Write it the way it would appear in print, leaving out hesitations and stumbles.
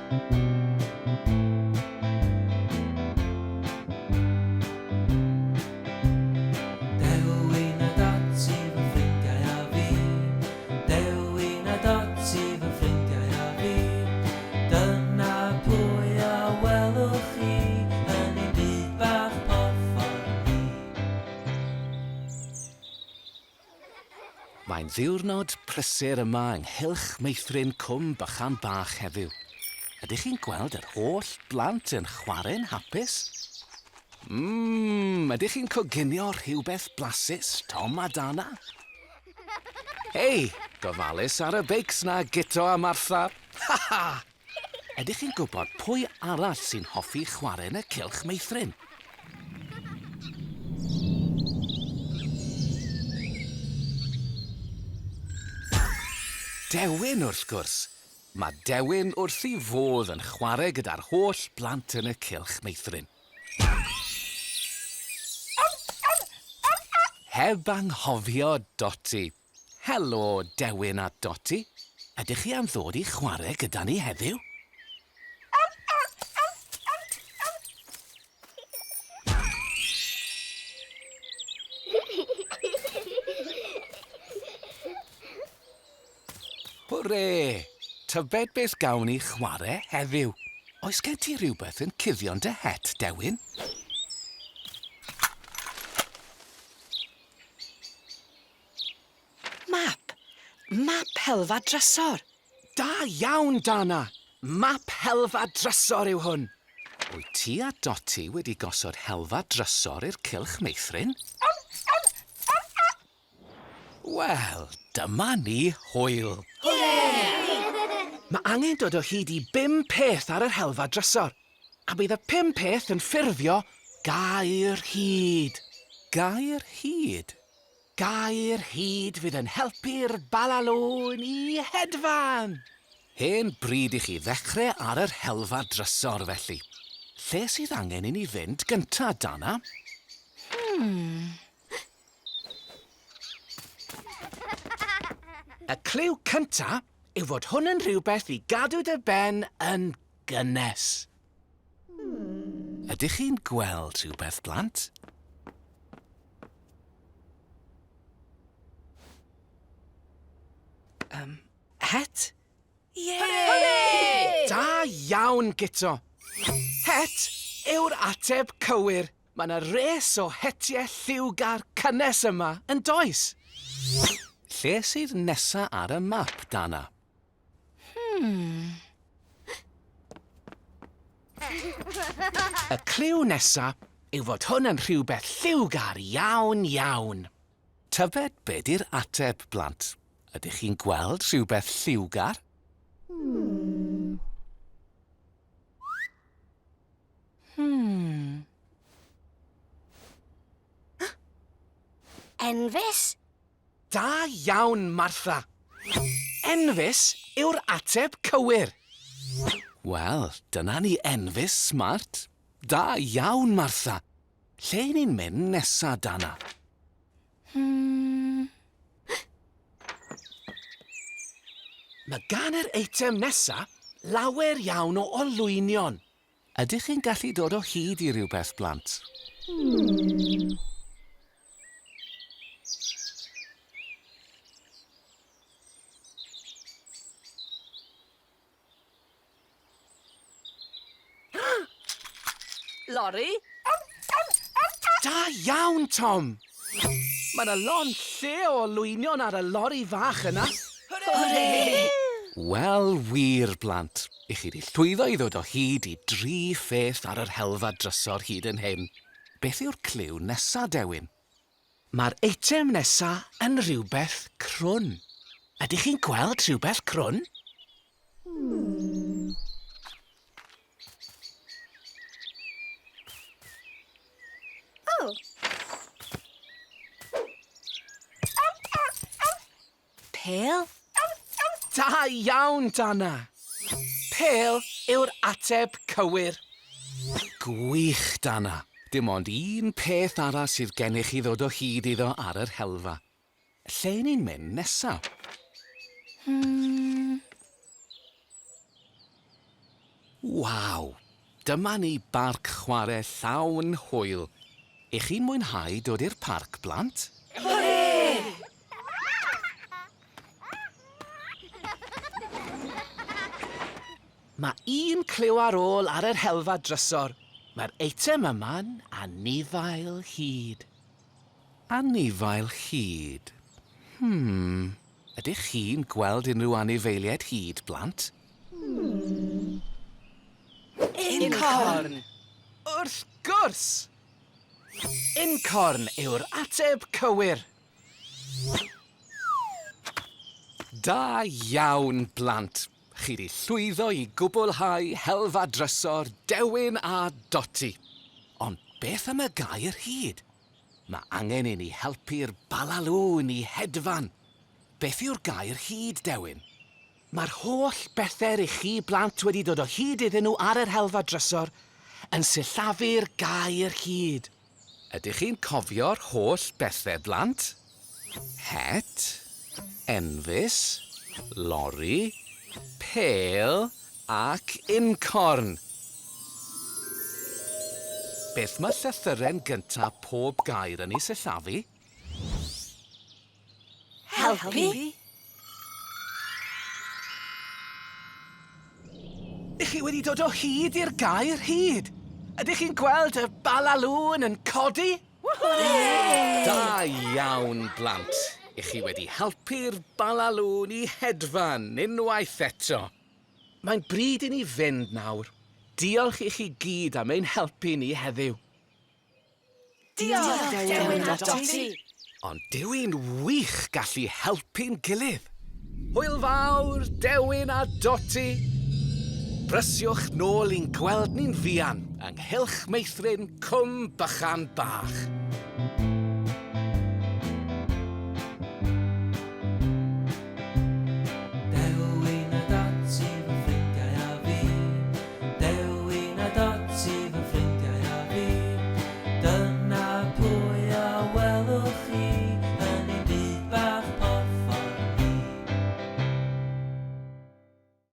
Dewin a Doti fy ffrindiau a fi. Dewin a Doti fy ffrindiau a fi. Dyna pwy a welwch chi yn ein byd bach porffor ni. Mae'n ddiwrnod prysur yma yng nghylch meithrin Cwm Bychan Bach heddiw. Ydych chi'n gweld yr holl blant yn chwarae'n hapus? Mmm, ydych chi'n coginio rhywbeth blasus, Tom a Dana? Hei, gofalus ar y beics 'na, Guto a Martha! Ha ha! Ydych chi'n gwybod pwy arall sy'n hoffi chwarae yn y cylch meithrin? Dewin, wrth gwrs! Mae Dewin wrth ei fodd yn chwarae gyda'r holl blant yn y cylch meithrin. Heb anghofio Doti. Helo, Dewin a Doti. Ydych chi am ddod i chwarae gyda ni heddiw? Hwre! Tybed beth gawn ni chwarae heddiw? Oes gen ti rhywbeth yn cuddio'n dy het, Dewin? Map! Map helfa drysor! Da iawn, Dana! Map helfa drysor yw hwn! Wyt ti a Dotty wedi gosod helfa drysor i'r cylch meithrin? Wel, dyma ni hwyl! Mae angen dod o hyd i bum peth ar yr helfa drysor. A bydd y pum peth yn ffurfio gair hud. Gair hud? Gair hud fydd yn helpu'r balalŵn i hedfan! Hen bryd i chi ddechrau ar yr helfa drysor, felly. Lle sydd angen i ni fynd gynta, Dana? Hmm. Y cliw cynta yw fod hwn yn rhywbeth i gadw dy ben yn gynnes. Ydych chi'n gweld rhywbeth, blant? Het? Ie! Da iawn, Guto! Het yw'r ateb cywir. Mae yna res o hetiau lliwgar cynnes yma, yn does? Lle sydd nesa ar y map, Dana? Y cliw nesa yw fod hwn yn rhywbeth lliwgar iawn, iawn. Tybed be di'r ateb, blant? Ydych chi'n gweld rhywbeth lliwgar? Enfys? Da iawn, Martha! Enfys yw'r ateb cywir. Wel, dyna ni enfys smart. Da iawn, Martha. Lle 'y ni'n mynd nesa, Dana? Mae gan yr eitem nesa lawer iawn o olwynion. Ydych chi'n gallu dod o hyd i rywbeth, blant? Lori? Da iawn, Tom! Mae 'na lond lle o olwynion ar y lori fach yna. Hwrê! Wel wir, blant, i chi 'di llwyddo i ddod o hyd i dri pheth ar yr helfa drysor hyd yn hyn. Beth yw'r cliw nesa, Dewin? Mae'r eitem nesa yn rhywbeth crwn. Ydych chi'n gweld rhywbeth crwn? O! Pêl? Da iawn, Dana! Pêl yw'r ateb cywir. Gwych, Dana. Dim ond un peth arall sydd gennych i ddod o hyd iddo ar yr helfa. Lle 'y ni'n mynd nesa? Waw! Dyma ni barc chwarae llawn hwyl. Ych chi'n mwynhau dod i'r parc, blant? Hwrê! Mae un cliw ar ôl ar yr helfa drysor. Mae'r eitem yma'n anifail hud. Anifail hud. Hmm. Ydych chi'n gweld unrhyw anifeiliaid hud, blant? Uncorn! Wrth gwrs! Uncorn yw'r ateb cywir. Da iawn, blant. Chi 'di llwyddo i gwblhau helfa drysor Dewin a Doti. Ond beth am y gair hud? Mae angen i ni helpu'r balalŵn i hedfan. Beth yw'r gair hud, Dewin? Mae'r holl bethe rych chi blant wedi dod o hyd iddyn nhw ar yr helfa drysor yn sillafu'r gair hud. Ydych chi'n cofio'r holl bethe blant? Het, enfys, lori, pêl ac uncorn. Beth mae llythyren gynta pob gair yn ei sillafu? Helpu. Ych chi wedi dod o hyd i'r gair hud? Ydych chi'n gweld y balalŵn yn codi? Da iawn, blant. Ych chi wedi helpu'r balalŵn i hedfan unwaith eto. Mae'n bryd i ni fynd nawr. Diolch i chi gyd am ein helpu ni heddiw. Diolch, Dewin a Doti. Ond dyw hi'n wych gallu helpu'n gilydd. Hwyl fawr, Dewin a Doti. Brysiwch nôl i'n gweld ni'n fuan yng Nghylch Meithrin Cwm Bychan Bach.